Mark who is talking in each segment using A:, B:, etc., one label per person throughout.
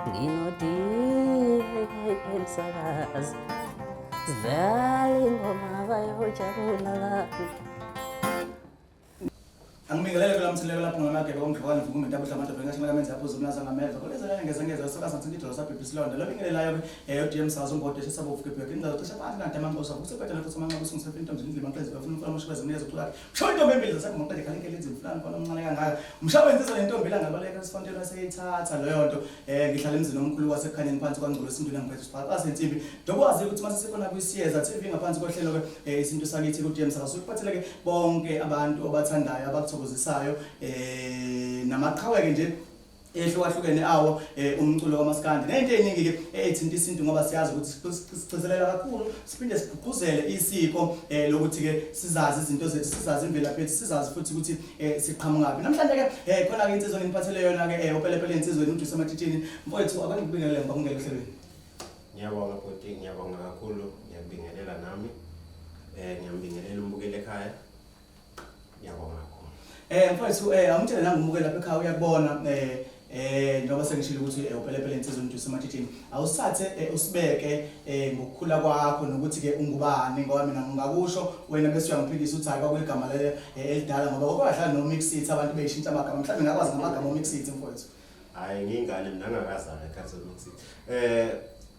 A: Nginodike msakazi, sidlala ingoma bayojabula abantu.
B: Angibingelele kula mtheleko lapho ngamagebe omdlwane mvukume ntabudla amadoda ngasho ngamenza yapho zomlaza ngameva kuleza lana ngeze ngeze sokaza ngithinta idolo sabhebhe isilonda lo bingelelayo ke uDM Sazo umbode sesabo ufike indawo cishe phansi kanti amanxosa kusephethe lapho samanxosa usungise intombi indlima mqezi bafuna umfana omusha bezimnikeza ucula mshawe intombi embili zasekho mqede khala inkele izimfulani mfana omncane kangaka mshawe insizwa lentombi la ngabaleka esifonteni waseyithatha leyo nto ngihlala emzini omkhulu wasekhanyeni phansi kwaNgculo esintwini engiphethe isiphaqa sensimbi Njengoba ukuthi mase sikhona kwiSiyeza TV ngaphansi kohlelo ke isintu sakithi ku DM Sakazo kuphathele ke bonke abantu obathandayo abakuthokozisayo namaqhawe ke nje ehlukahlukene awo umculo kamaskandi nento eningi ke ethinta isintu ngoba siyazi ukuthi sigcizelela kakhulu siphinde sigqugquzele isiko lokuthi ke sizazi izinto zethu, sizazi imvelaphi yethu, sizazi futhi ukuthi siqhamukaphi. Namhlanje ke khona ke insizwa engiphathele yona ke upelepele insizweni uJuice Amatshitshini. Mfowethu, ake ngikubingelele ngibakungele ohlelweni.
C: Ngiyabonga bhuti, ngiyabonga kakhulu, ngiyakubingelela nami. Ngiyambingelela umbukeli ekhaya. Ngiyabonga kakhulu.
B: Mfowethu, awungitshele nangombukeli lapha ekhaya uyakubona njengoba sengishilo ukuthi upelepele insizwa uJuice Amatshitshini. Awusithathe usibeke ngokukhula kwakho nokuthi ke ungubani, ngoba mina ngingakusho wena bese uyangiphikisa ukuthi hayi kwakuyigama lelo elidala, ngoba kwakwadlala no Mix It, abantu beyishintsha amagama. Mhlawumbe ngakwazi ngamagama o Mix It, mfowethu.
C: Hayi, ngiyingane mina, ngakazalwa ekhathi Mix It.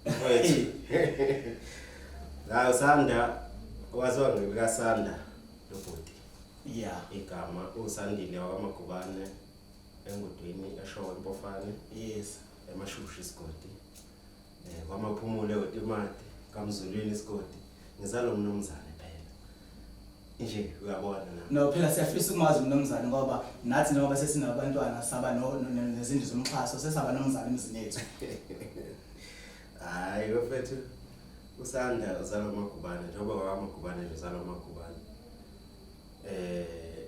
C: Mfowethu. La uSanda waziwa ngelikaSanda lobhuti. Igama uSandile wakwaMagubane eNgudwini eShowe eMpofane. EMashushu isigodi. KwaMaphumulo eOtimati, kaMzulwini isigodi. Ngizalwa umnumzane phela. Nje uyabona na.
B: No, phela siyafisa ukumazi umnumzane, ngoba nathi njengoba sesinabantwana saba no nezindlu zomxhaso, sesaba nomzane emzini yethu.
C: Hayi bafethu, uSanda uzalwa uMagubane, njengoba wakwaMagubane nje uzalwa uMagubane.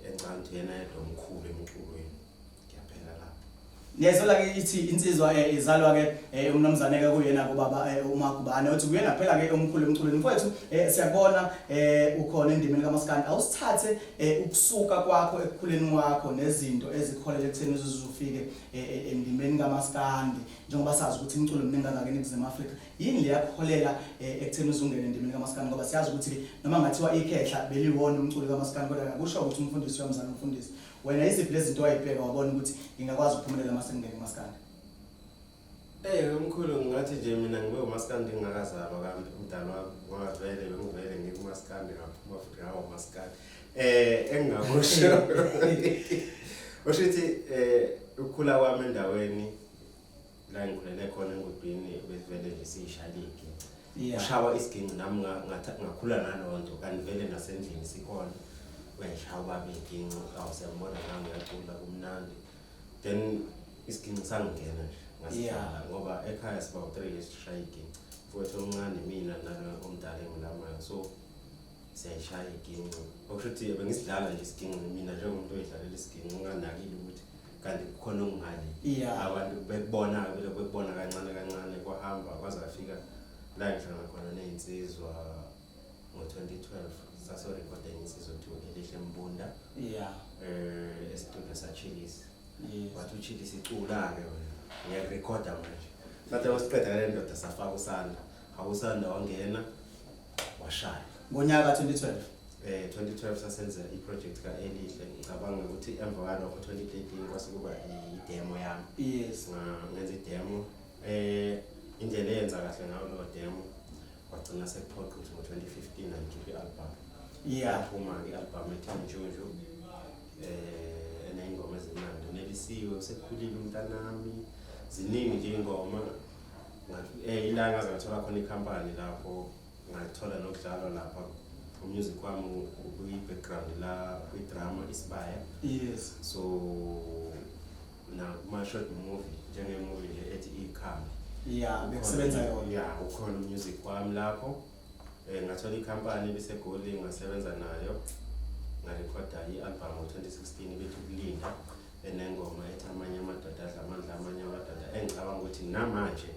C: Encane yena yedwa omkhulu emculweni. Ngiyaphela lapho.
B: Nezwa ke ithi insizwa izalwa ke umnumzane ke kuyena kubaba uMagubane, uthi kuyena phela ke omkhulu emculweni. Mfowethu, siyakubona ukhona endimeni kaMaskandi. Awusithathe ukusuka kwakho ekukhuleni kwakho nezinto ezikholela ekutheni uzuzufike endimeni kaMaskandi, njengoba sazi ukuthi imiculo eminingi kangaka eNingizimu Afrika. Yini le yakholela ekutheni uzungene endimeni kaMaskandi, ngoba siyazi ukuthi noma ngathiwa ikhehla beliwona umculo kaMaskandi, kodwa akusho ukuthi umfundisi uyamzala umfundisi. Wena iziphi lezi zinto wayibheka wabona ukuthi ngingakwazi ukuphumelela uma sengingena kumaskandi?
C: Mkhulu, ngingathi nje mina ngibe umaskandi ngingakazalwa kambe umdala wami, ngoba vele bengivele ngikumaskandi, ngaphuma futhi ngaba umaskandi. Engingakusho usho ukuthi ukukhula kwami endaweni la ngikhulele khona eNgudwini, bevele nje siyishayela iginci. Ushawa isiginci, nami ngakhula naleyo nto, kanti vele nasendlini sikhona uyayishaya ubaba iginci, awusiyambona nami uyacula kumnandi. Then isiginci sangingena nje ngasidlala, ngoba ekhaya siba u-3 esishaya iginci, mfowethu omncane mina nalo omdala engilamayo, so siyayishaya iginci. Okusho ukuthi bengisidlala nje isiginci mina njengomuntu oyidlalela isiginci, nginganakile ukuthi kanti kukhona okungale. Abantu bekubona vele, bekubona kancane kancane, kwahamba kwaze kwafika la ngihlangana khona nezinsizwa ngo-2012, sasorekhoda enye insizwa kuthiwa Elihle Mbunda. Esitudio saChillis. Wathi uChillis, icula-ke wena, ngiyakurekhoda manje. Sathi masiqeda ngale ndoda safaka uSanda. Hawu, uSanda wangena washaya.
B: Ngonyaka 2012.
C: 2012 sasenza i-project ka-Elihle. Ngicabanga ukuthi emva kwalokho 2013 kwase kuba i-demo yami. Ngenza i-demo. Indlela eyenza kahle ngayo leyo demo, kwagcina sekuphoqa ukuthi ngo-2015 angikhiphe i-album. Yaphuma-ke i-album ethi Intshuntshu, eney'ngoma ezimnandi. Unelisiwe, usekhulile umntanami, ziningi nje iy'ngoma. Ila ngaze ngathola khona ikhampani lapho ngathola nokudlalwa lapha umusic wami kwi-background la kwi-drama Isibaya. So nakuma-short movie, njenge-movie nje ethi Ikhambi.
B: Yeah, bekusebenza yona.
C: Yeah, ukhona umusic wami lapho. Ngathola ikhampani ebiseGoli, ngasebenza nayo, ngarekhoda i-album ngo-2016 bethi Ukulinda, enengoma ethi Amanye Amadoda Adla Amandla Amanye Amadoda, engicabanga ukuthi namanje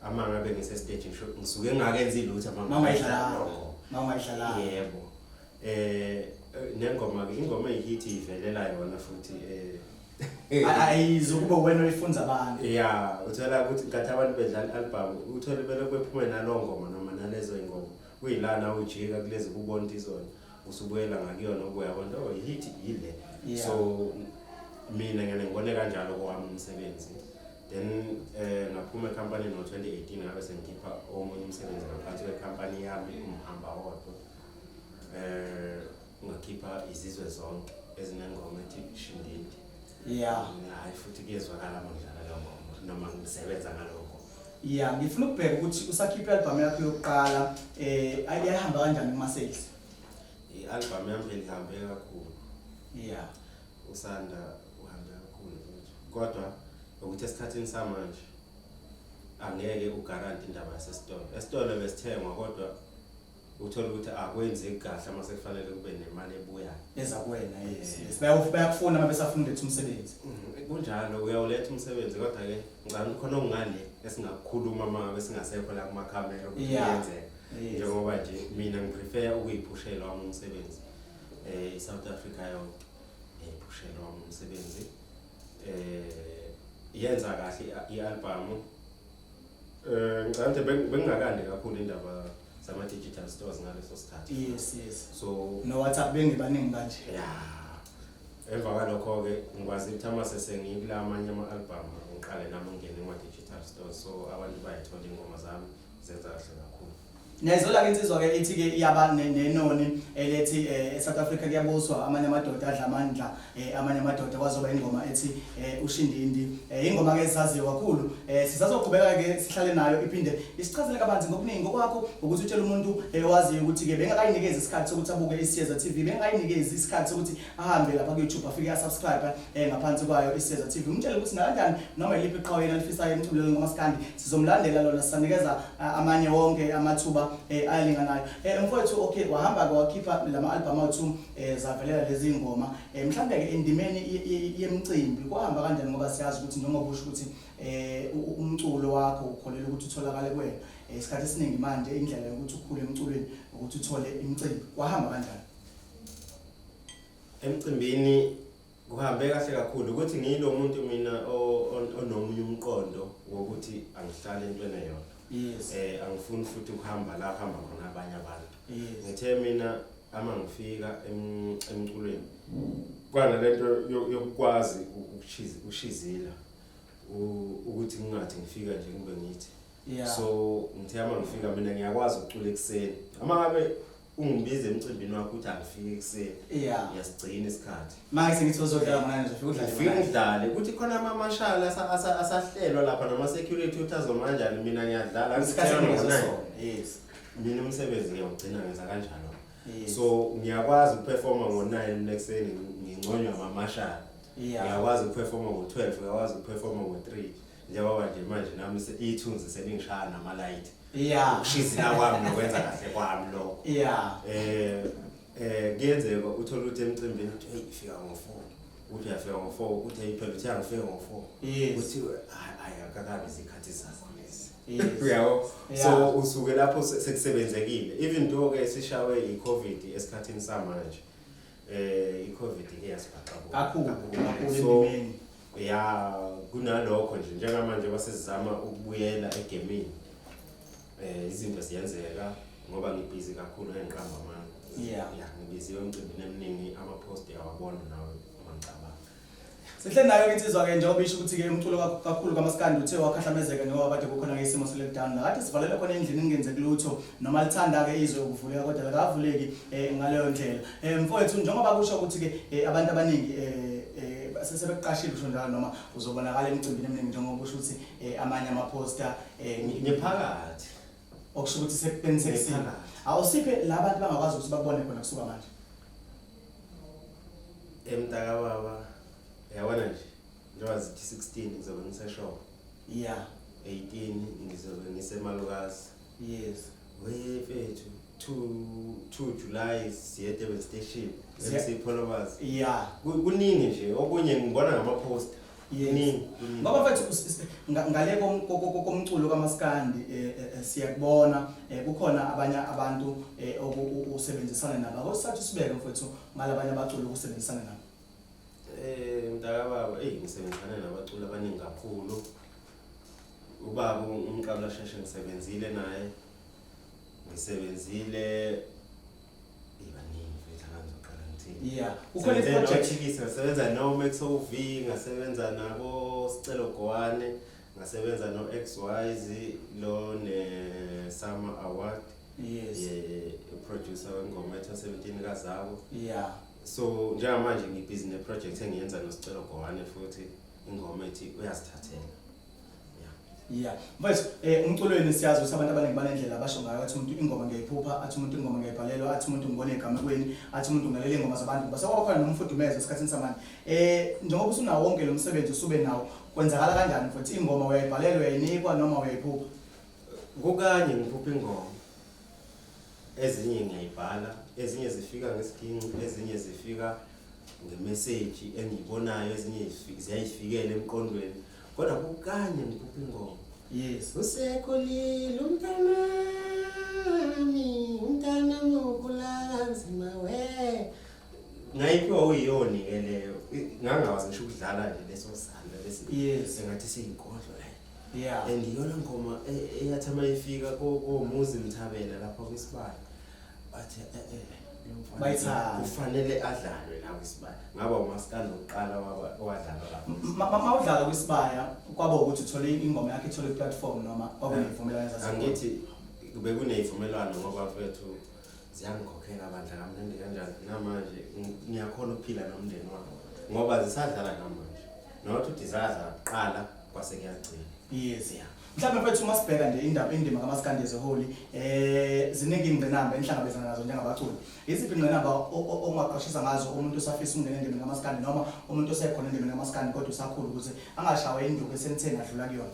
C: ama ngabe ngise-stage ngisho ngisuke ngingakenzi lutho ama
B: Mawungayidlalanga. Mawungayidlalanga.
C: Yebo. Nengoma ke, ingoma eyihithi ivelela yona futhi.
B: Ayizukuba wena oyifunza abantu.
C: Ya, uthola ukuthi nkathi abantu bedlala i-album uthole belokhu bephume nalowo ngoma noma nalezo y'ngoma kuyilana ujika kulezi kubona izona usubuyela ngakuyona ubuya abantu oh hit yile. So mina ngene ngibone kanjalo kowami umsebenzi. Then ngaphuma ekhampanini ngo-2018 ngabe sengikhipha omunye umsebenzi ngaphansi kwekhampani yami umhamba wodwa. Ngakhipha izizwe zonke ezinengoma ethi Shindindi. Hayi futhi kuyezwakala uma ngidlala leyo ngoma noma ngisebenza ngalokho.
B: Yeah, ngifuna ukubheka ukuthi usakhipha i-album yakho yokuqala ayihamba kanjani kuma sales?
C: I-album yami phela ihambe kakhulu. Usanda uhambe kakhulu futhi. Kodwa ukuthi esikhathini samanje angeke uguarantee indaba yasesitolo. Esitolo besithengwa kodwa uthola ukuthi akwenzeki kahle uma sekufanele kube nemali ebuyayo.
B: Eza kuwena, yes. Yes. Bayakufuna uma besafuna uletha umsebenzi.
C: Kunjalo uyawuletha umsebenzi kodwa ke ngicabanga khona okungale esingakukhuluma uma ngabe singasekho la kumakhamera ukuthi kuyenzeka. Njengoba nje mina ngiprefer ukuyiphushela wami umsebenzi. iSouth Africa yonke ngiyiphushela wami umsebenzi. Yenza kahle i-album. Ngicabanga ukuthi bengingakandi kakhulu indaba zama digital stores ngaleso sikhathi.
B: Yes, yes.
C: So
B: no WhatsApp bengibaningi kanje.
C: Yeah. Emva kwalokho ke ngikwazi ukuthi ama sesengikula amanye ama album ngiqale nami ngingene kuma digital stores, so abantu bayithola ingoma zami zenza kahle kakhulu.
B: Niyayizwela ke insizwa ke ithi ke iyaba nenoni elethi eSouth Africa kuyabuswa amanye amadoda adla amandla, amanye amadoda kwazoba ingoma ethi uShindindi. Ingoma ke esaziyo kakhulu. Sisazoqhubeka ke sihlale nayo iphinde isichazele kabanzi ngokuningi ngokwakho ukuthi utshele umuntu owaziyo ukuthi ke bengakayinikezi isikhathi sokuthi abuke iSiyeza TV, bengakayinikezi isikhathi sokuthi ahambe lapha ku YouTube afike asubscribe ngaphansi kwayo iSiyeza TV. Umtshele ukuthi nakanjani noma iliphi iqhawe yena alifisayo emculweni kaMaskandi sizomlandela lona, sisanikeza amanye wonke amathuba alinganayo. Mfowethu, okay, wahamba ke wakhipha lama album awu-2, zavelela lezi ngoma. Mhlambe ke endimeni yemicimbi kwahamba kanjani, ngoba siyazi ukuthi njengoba usho ukuthi umculo wakho ukholelwa ukuthi utholakale kuwena. Isikhathi esiningi manje indlela yokuthi ukhule emculweni ukuthi uthole imicimbi, kwahamba kanjani?
C: Emcimbini kuhambe kahle kakhulu ukuthi ngiyilo muntu mina onomunye umqondo wokuthi angihlale entweni eyodwa. Angifuni futhi ukuhamba la hamba khona abanye abantu. Ngithe mina ama ngifika emculweni kwana lento yokukwazi ukushizila ukuthi ngingathi ngifika nje ngibe ngithi. So ngithe ama ngifika mina ngiyakwazi ukucula ekuseni. Ama ngabe ungibiza emcimbini wakho ukuthi angifike ekuseni. Ngiyasigcina isikhathi.
B: Manje sengithi uzodlala ngani nje ufike udlale.
C: Ufike udlale kuthi khona amamashali asahlelwa lapha nama security uthi azomanjani, mina ngiyadlala
B: isikhathi
C: ngiyadlala.
B: Yes.
C: Mina umsebenzi ngiyawugcina ngenza kanjalo. So ngiyakwazi ukuperforma ngo9 ekuseni nginconywa amamashali. Ngiyakwazi ukuperforma ngo12, ngiyakwazi ukuperforma ngo3. Njengoba nje manje nami ithunzi selingishaya nama light. Ukushizila kwami nokwenza kahle kwami lokho. Kuyenzeka uthola ukuthi emcimbini uthi hey ifika ngo4. Uthi uyafika ngo4, uthi hey phela uthi angifike ngo4. Uthi hayi akakabi izikhathi zakho lezi. Uyabo? So usuke lapho sekusebenzekile. Even though ke sishawe iCovid esikhathini samanje. iCovid ke yasibhaxa
B: kakhulu kakhulu endimeni.
C: Ya kunalokho nje njengamanje basizama ukubuyela egamini. Izinto ziyenzeka ngoba ngibhizi kakhulu engiqamba amanga. Ngibhizi emcimbini eminingi, ama post awabona nawe uma ngicabanga.
B: Sihle nayo insizwa ke njengoba isho ukuthi ke umculo kakhulu kaMaskandi uthe wakhahlamezeka njengoba kade kukhona ke isimo se-lockdown. Kade sivalele khona endlini kungenzeki lutho noma lithanda ke izwe ukuvuleka kodwa likavuleki ngaleyo ndlela. Mfowethu njengoba kusho ukuthi ke abantu abaningi sesebekuqashile usho njalo noma uzobonakala emicimbini eminingi njengoba usho ukuthi amanye ama-poster
C: ngiphakathi.
B: Okusho ukuthi sekuqinisekisile.
C: Ngiphakathi.
B: Awusiphe la bantu bangakwazi ukuthi bakubone khona kusuka manje.
C: Emntaka baba, yabona nje njengoba zithi 16 ngizobe ngiseshop. 18 ngizobe ngisemalukazi. We mfethu, 2 July siye Durban Station, MC Followers. Kuningi nje okunye ngibona ngama poster. Kuningi, kuningi.
B: Ngoba mfethu ngale komculo kaMaskandi siyakubona kukhona abanye abantu usebenzisana nabo. Akusathu sibeke mfethu ngalabanye abaculi ukusebenzisana nabo.
C: Mntakababa, eyi ngisebenzisana nabaculi abaningi kakhulu. Ubaba uMqabula Sheshe ngisebenzile naye. Ngisebenzile baningi mfethu, angizoqala ngithini.
B: Yeah, ukhona
C: Ngisebenze
B: i-project.
C: noChikisi, ngasebenza no-Max OV, ngasebenza nabo Sicelo Gowane, ngasebenza no-XYZ lo ne-Summer Award. Producer wengoma ethi 17 kaZako. So njengamanje ngibhizi ne-project engiyenza noSicelo Gowane futhi ingoma ethi uyazithathela.
B: Yeah. Mfethu, umculweni siyazi ukuthi abantu abaningi banendlela abasho ngayo, athi umuntu ingoma ngiyayiphupha, athi umuntu ingoma ngiyayibhalelwa, athi umuntu ngibona egamekweni, athi umuntu ngilalela ingoma zabantu. Ngoba sekwakhona nomfudumezo esikhathini samanje. Njengoba usunawo wonke lo msebenzi usube nawo, kwenzakala kanjani mfethu? Ingoma uyayibhalelwa, uyayinikwa noma uyayiphupha?
C: Kukanye ngiphupha ingoma. Ezinye ngiyayibhala, ezinye zifika ngesiginci, ezinye zifika ngemessage engiyibonayo, ezinye ziyayifikela emqondweni. Kodwa kukanye ngiphupha ingoma. Usekhulile umntanami, umntanami ukhula kanzima we. Ngayiphiwa uyiyoni ke leyo. Ngangakwazi ngisho ukudlala nje leso sandla lesi. Engathi seyinkondlo le. And iyona ngoma eyathi uma ifika komuzi Mthabela lapha kwisibaya, bathi lo mfana
B: Bayithanda.
C: kufanele adlalwe la kwisibaya. Ngaba umaskandi wokuqala owadlalwa lapha.
B: Ma udlala kwisibaya kwaba ukuthi uthole ingoma yakhe ithole platform noma kwakunezivumelwano zasekhona?
C: Angithi bekunezivumelwano ngoba mfethu ziyangikhokhela bandla kamnandi kanjani. Namanje ngiyakhona ukuphila nomndeni wami ngoba zisadlala namanje. Not ukuthi zadlala kuqala kwase kuyagcina.
B: Yes, yeah. Mhlawumbe mfethu uma sibheka nje indaba indima kaMaskandi as a whole, ziningi ingqinamba enihlangabezana nazo njengabaculi. Iziphi ingqinamba ongaqwashisa ngazo umuntu osafisa ukungena endimeni kaMaskandi noma umuntu osekhona endimeni kaMaskandi kodwa usakhula ukuze angashawa induku esenitheni adlula kuyona?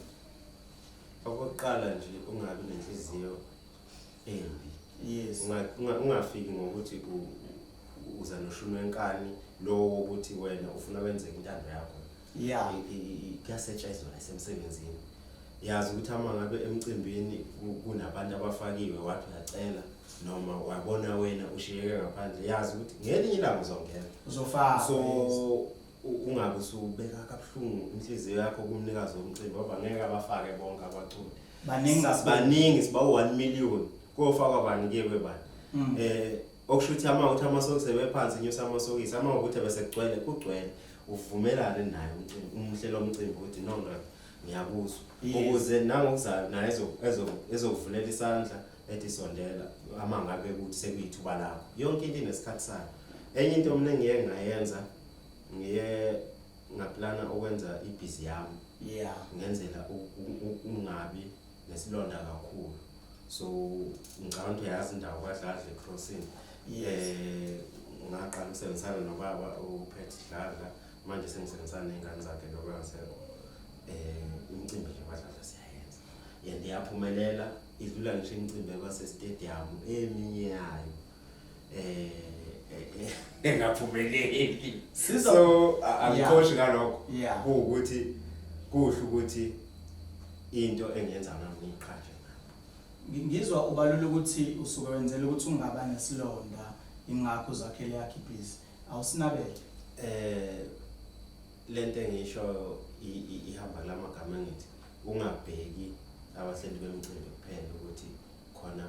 C: Okokuqala nje ungabi nenhliziyo embi. Ungafiki ngokuthi uza noshuni wenkani lo wokuthi wena ufuna kwenzeke intando yakho. Kuyasetshenzwa nasemsebenzini. Yazi ukuthi uma ngabe emcimbini kunabantu abafakiwe wathi uyacela noma wabona wena ushiyeke ngaphandle, yazi ukuthi ngelinye ilanga uzongena.
B: Uzofaka.
C: So ungabe usubeka kabuhlungu inhliziyo yakho kumnikazi womcimbi ngoba ngeke abafake bonke abaculi.
B: Baningi kakhulu.
C: Baningi, siba 1 million. Kofakwa bani kuyekwe bani. Okusho ukuthi uma uthi amasokisi ebephansi nyusa amasokisi, uma ukuthi bese kugcwele kugcwele, uvumelane naye umcimbi, umhlelo womcimbi ukuthi no no ngiyakuzwa. Ukuze nangokuzayo naye ezokuvulela isandla ethi sondela ama ngabe ukuthi sekuyithuba lakho. Yonke into inesikhathi sayo. Enye into mina ngiye ngayenza, ngiye ngaplana ukwenza ibhizi yami. Ngenzela ungabi nesilonda kakhulu. So ngicabanga ukuthi uyazi indawo kwaDladla eCrossing. Ngaqala ukusebenzisana nobaba uPet Dladla, manje sengisebenzisana nezingane zakhe lokho ngasekho. Imicimbi nje kwaDladla siyayenza. And iyaphumelela, idlula ngisho imicimbi ekwase stadium eminye yayo. Engaphumeleli. So angikhoshi ngalokho. Kuwukuthi kuhle ukuthi into engiyenza nami ngiyiqhaje.
B: Ngizwa ubalula ukuthi usuke wenzela ukuthi ungaba nesilonda ingakho uzakhele yakhe ibhizi. Awusinabele.
C: Lento engisho ihamba kulamagama engithi ungabheki abahleli bemicimbi kuphela ukuthi khona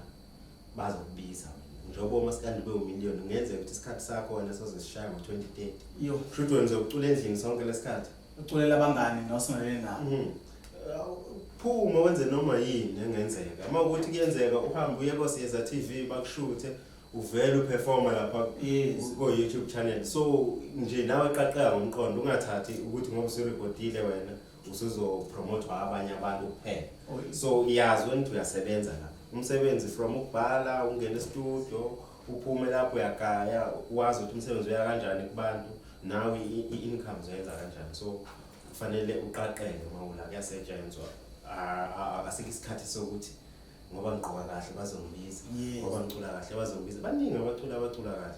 C: bazokubiza wena. Njengoba umaskandi bewu-million, kungenzeka ukuthi isikhathi sakho wena sozosishaya ngo-2030. Kusho ukuthi wena uzokucula endlini sonke lesikhathi.
B: Uculela abangani nosondelene nabo.
C: Phuma wenze noma yini engenzeka. Uma ukuthi kuyenzeka uhambe uye koSiyeza TV bakushuthe, uvele uperforma lapha ku YouTube channel. So nje nawe qaqeka ngomqondo, ungathathi ukuthi ngoba usurekhodile wena usuzopromote abanye abantu kuphela. So iyazi wena ukuthi uyasebenza la. Umsebenzi from ukubhala, ungena e-studio, uphume lapho uyagaya, wazi ukuthi umsebenzi uya kanjani kubantu, nawe i-income uzoyenza kanjani. So kufanele uqaqeke uma ula kuyasetshenzwa. Asikho isikhathi sokuthi ngoba ngigqoka kahle bazongibiza, ngoba ngicula kahle bazongibiza. Baningi abaculi abacula kahle.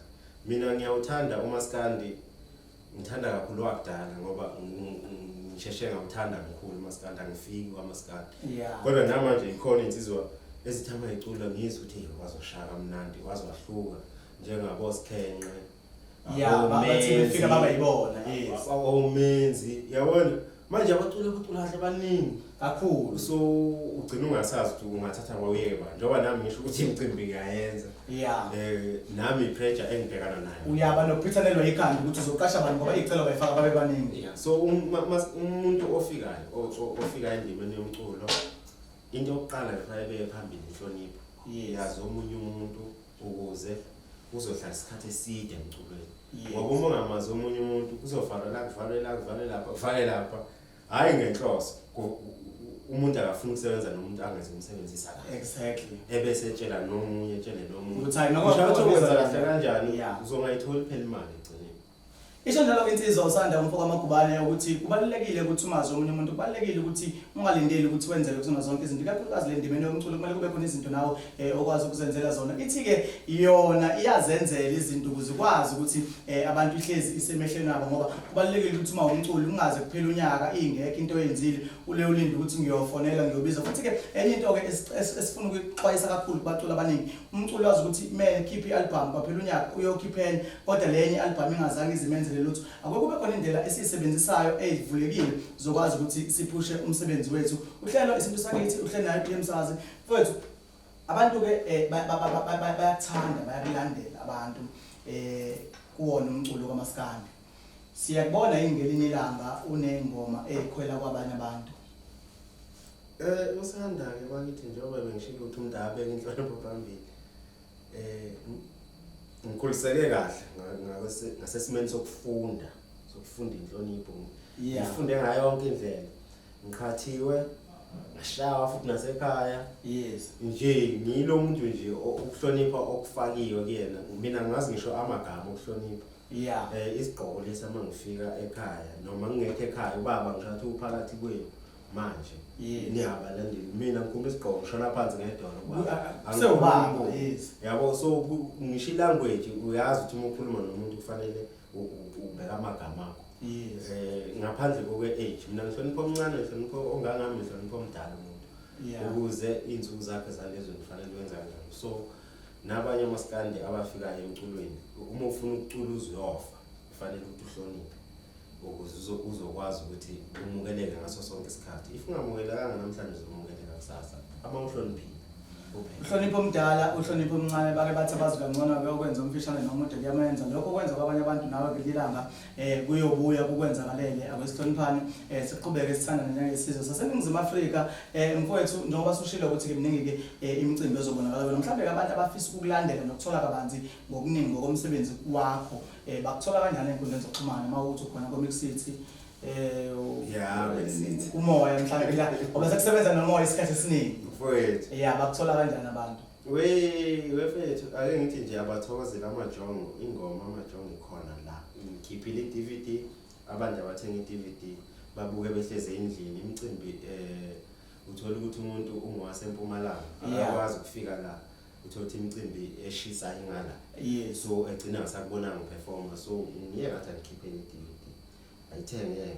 C: Mina ngiyawuthanda umaskandi, ngithanda kakhulu wakudala ngoba ngisheshe ngawuthanda kakhulu umaskandi, angifiki kwamaskandi. Kodwa namanje ikhona insizwa ezithi uma icula ngizwe ukuthi hey, wazoshaya kamnandi, wazohluka njengabo Sikhenqe,
B: Ya, bathi befika baba yibona, yes.
C: Omenzi, yabona manje abaculi abacula kahle baningi
B: kakhulu.
C: So ugcina ungasazi ukuthi ungathatha ngawuyeke ba, njengoba nami ngisho ukuthi imicimbi ngiyayenza. Nami i-pressure engibhekana nayo.
B: Uyaba nokuphithanelwa ikhanda ukuthi uzoqasha abantu ngoba iy'celo bayifaka babe baningi.
C: Yeah. So umuntu ofikayo ofika endimeni yomculo, into yokuqala kufanele ibeke phambili inhlonipho. Yazi omunye umuntu ukuze uzohlala isikhathi eside emculweni. Ngoba uma ungamazi omunye umuntu kuzovalwa la, kuvalwe la, kuvalwe lapha, kuvalwe lapha. Hhayi ngenhloso. Umuntu akafuni ukusebenza nomuntu angezumsebenzisa kahle. Ebese etshela nomunye, etshele nomunye.
B: Ukuthi hayi, noma
C: Ngisho ukuthi
B: ukwenza
C: wenza
B: kahle.
C: kahle kanjani, uzongayitholi phela imali ekugcineni.
B: Isho njalo insizwa uSanda umfo kaMagubane ukuthi kubalulekile ukuthi umazi omunye umuntu, kubalulekile ukuthi ungalindeli ukuthi wenzele kuzona zonke izinto, ikakhulukazi le ndimeni yomculo kumele kube khona izinto nawe okwazi ukuzenzela zona. Ithi-ke yona iyazenzela izinto ukuze ukwazi ukuthi abantu ihlezi isemehlweni abo, ngoba kubalulekile ukuthi uma umculi ungaze kuphele unyaka ingekho into oyenzile, ule ulinde ukuthi ngiyofonela ngiyobiza. Futhi-ke enye into-ke esifuna ukuyixwayisa kakhulu kubaculi abaningi, umculi wazi ukuthi kumele khiphe i-album kwaphela unyaka uyokhipha enye, kodwa le enye i-album ingazange izimenzele lutho. Ake kube khona indlela esiyisebenzisayo eyivulekile zokwazi ukuthi siphushe umsebenzi wethu. Uhlelo Isintu Sakithi, uhlelo nayo PM Msakazi. Mfowethu, abantu-ke bayakuthanda, bayakulandela abantu kuwona umculo kaMaskandi. Siyakubona yini ngelinye ilanga unengoma eyikhwela kwabanye abantu?
C: Usanda-ke bakithi, njengoba bengishilo ukuthi umuntu abeke inhlonipho phambili. Ngikhuliseke kahle ngasesimeni sokufunda inhlonipho. Ngifunde ngayo yonke indlela. Ngiqhathiwe, ngashawa futhi nasekhaya. Nje ngilo muntu nje ukuhlonipha okufakiwe kuyena. Mina ngazi ngisho amagama okuhlonipha. Isigqoko lesi uma ngifika ekhaya noma ngingekho ekhaya, ubaba ngisho athi uphakathi kwenu manje. Niyabalandeli. Mina ngikhuluma isigqoko ngishona phansi ngedolo ubaba.
B: Sewubaba,
C: Angikhulumi.
B: yes.
C: Yabo, so ngisho ilanguage uyazi ukuthi uma ukhuluma nomuntu kufanele ubheke amagama akho. Ngaphandle kokwe age, mina ngihlonipha omncane, ngihlonipha ongangami, ngihlonipha omdala umuntu. Ukuze iy'nsuku zakhe zalezweni kufanele wenze kanjalo. So nabanye omaskandi abafikayo emculweni, uma ufuna ukucula uzofa, kufanele ukuthi uhloniphe ukuze uzokwazi ukuthi umukeleke ngaso sonke isikhathi. If ungamukelekanga namhlanje uzomukeleka kusasa. Uma uhloniphile.
B: Uhlonipho omdala, uhlonipho omncane, bake bathi abazi kangcono ke ukwenza umfishane nomude kuyamenza. Lokho kwenza kwabanye abantu nawe ngelinye ilanga kuyobuya kukwenzakalele. Ake sihloniphane, siqhubeke sithandane njengesizwe saseNingizimu Afrika. Mfowethu, njengoba sushilo ukuthi ke miningi-ke imicimbi ezobonakala kuyona, mhlawumbe-ke abantu abafisa ukukulandela nokuthola kabanzi ngokuningi ngokomsebenzi wakho, bakuthola kanjani ey'nkundleni zokuxhumana uma uthi ukhona ko-Mix City?
C: Yeah, Mix City.
B: Umoya mhlawumbe la, ngoba sekusebenza nomoya isikhathi esiningi.
C: Mfowethu.
B: Yeah, bakuthola kanjani abantu?
C: Wefethu, ake ngithi nje abathokozele amajongo, ingoma amajongo ikhona la. Ngikhiphile i-DVD, abantu abathenga i-DVD babuke behlezi endlini. Imicimbi uthola ukuthi umuntu ungowasempumalanga, akakwazi ukufika la. Uthola ukuthi imicimbi eshisa ingala. So egcina ngasakubonanga ngiperforma. So ngiye ngathi angikhiphe i-DVD. Ayithengeke.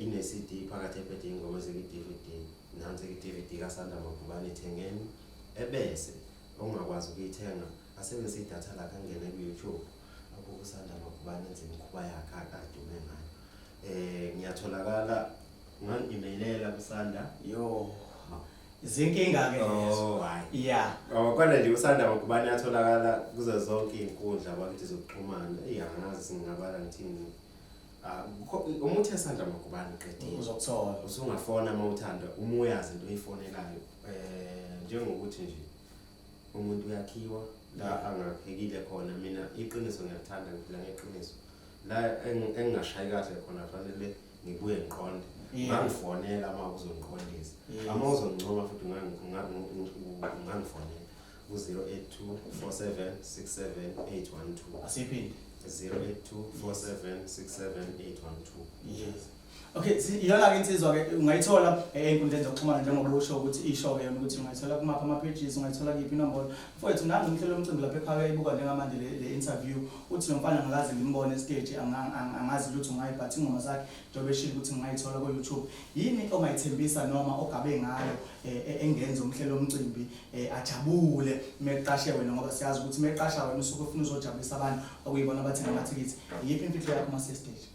C: Ine CD phakathi ephethe ingoma ezikwi-DVD. Nansi i-DVD kaSanda Magubane, ithengeni. Ebese ongakwazi ukuyithenga asebenzise idatha lakhe angene ku-YouTube. Abuke uSanda Magubane enze imikhuba yakhe akadume ngayo. Ngiyatholakala, ungangi-emailela kuSanda.
B: Yo. Izinkinga ke lezo.
C: Oh, hayi. Oh, kodwa nje uSanda Magubane atholakala kuzo zonke iy'nkundla bakithi zokuxhumana. Eyi, angazi ngingabala ngithini. Uma uthe Sanda Magubane uqedile.
B: Uzokuthola.
C: Usungafona uma uthanda, uma uyazi into oyifonelayo. Njengokuthi nje umuntu uyakhiwa la angakhekile khona. Mina iqiniso ngiyakuthanda, ngiphila ngeqiniso. La engingashayi kahle khona fanele ngibuye ngiqonde. Ungangifonela uma uzongiqondisa. Uma uzongincoma futhi ungangifonela ku zero eight two four seven six seven eight one two.
B: Asiphinde.
C: Zero eight two four seven six seven eight one two.
B: Okay, iyona-ke insizwa-ke ungayithola ey'nkundleni zokuxhumana njengoba usho ukuthi isho-ke yona ukuthi ungayithola kumaphi ama-pages, ungayithola kuyiphi inombolo. Mfowethu nangu umhleli womcimbi lapha ekhaya uyayibuka njengamanje le interview, uthi lo mfana angikaze ngimbone esiteji, angazi lutho ngaye but ingoma zakhe njengoba eshilo ukuthi ngingayithola ko-YouTube. Yini ongayithembisa noma ogabe ngayo engenza umhleli womcimbi ajabule meqashe wena ngoba siyazi ukuthi meqasha wena usuke ufuna uzojabulisa abantu okuyibona abathenga amathikithi. Iyiphi imfihlo yakho uma sesiteji?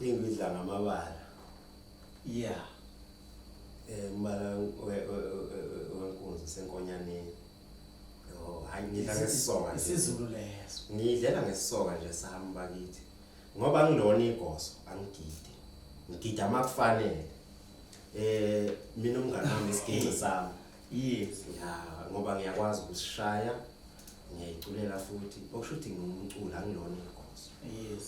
C: Ingwidla ngamabala.
B: Yeah.
C: Umbala wenkunzi senkonyaneni. Oh, hayi ngidla ngesisoka
B: nje. IsiZulu leso.
C: Ngidlela ngesisoka nje sami bakithi. Ngoba ngilona igoso angigidi. Ngigida makufanele. Mina umngane wami isiginci sami.
B: Yes.
C: Ya, ngoba ngiyakwazi ukusishaya. Ngiyayiculela futhi. Okusho ukuthi ngumculi angilona igoso.
B: Yes.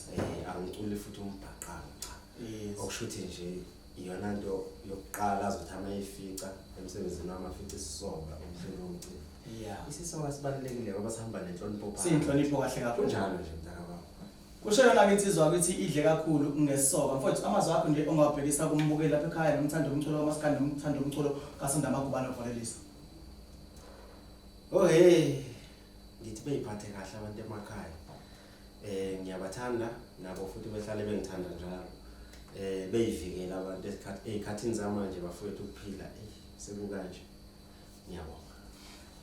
C: Angiculi futhi umbhaqanga cha.
B: Yes.
C: Okusho ukuthi nje iyona nto yokuqala azothi amayifica emsebenzini wami afice isisoka umhleli womcimbi.
B: Yeah.
C: Isisoka sibalulekile ngoba sihamba nenhlonipho
B: phakathi. Siyinhlonipho kahle kakhulu.
C: Kunjalo nje mntakababa.
B: Kusho yona-ke insizwa ukuthi idle kakhulu ngesisoka. Mfowethu amazwi akho nje ongawabhekisa kumbukeli lapha ekhaya nomthandi womculo kamaskandi nomthandi womculo kaSinda Magubane uvalelisa.
C: Oh hey. Ngithi beyiphathe kahle abantu emakhaya. Ngiyabathanda nabo futhi behlale bengithanda njalo. Beyivikela abantu esikhathini zamanje bafowethu ukuphila sekukanje. Ngiyabonga.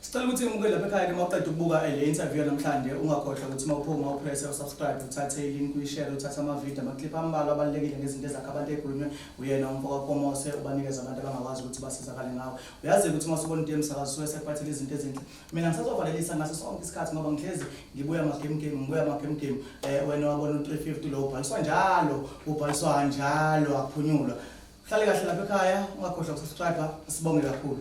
B: Sicela ukuthi umukele lapha ekhaya ke mawuqeda ukubuka le interview namhlanje ungakhohlwa ukuthi mawuphuma upress usubscribe uthathe ilink uyishare uthathe ama video ama clip ambalwa abalulekile ngezinto ezakha abantu ekhulunywe uyena umfo kaKomose ubanikeza abantu abangakwazi ukuthi basizakale ngawo. Uyazi ukuthi uma usubona into yemsakazo usuke sekuphathele izinto ezinhle. Mina ngisazovalelisa ngaso sonke isikhathi ngoba ngihlezi ngibuya ama game game ngibuya ama game game wena wabona u350 lo ubhaliswa njalo ubhaliswa njalo akuphunyulwa. Hlale kahle lapha ekhaya ungakhohlwa ukusubscribe sibonge kakhulu.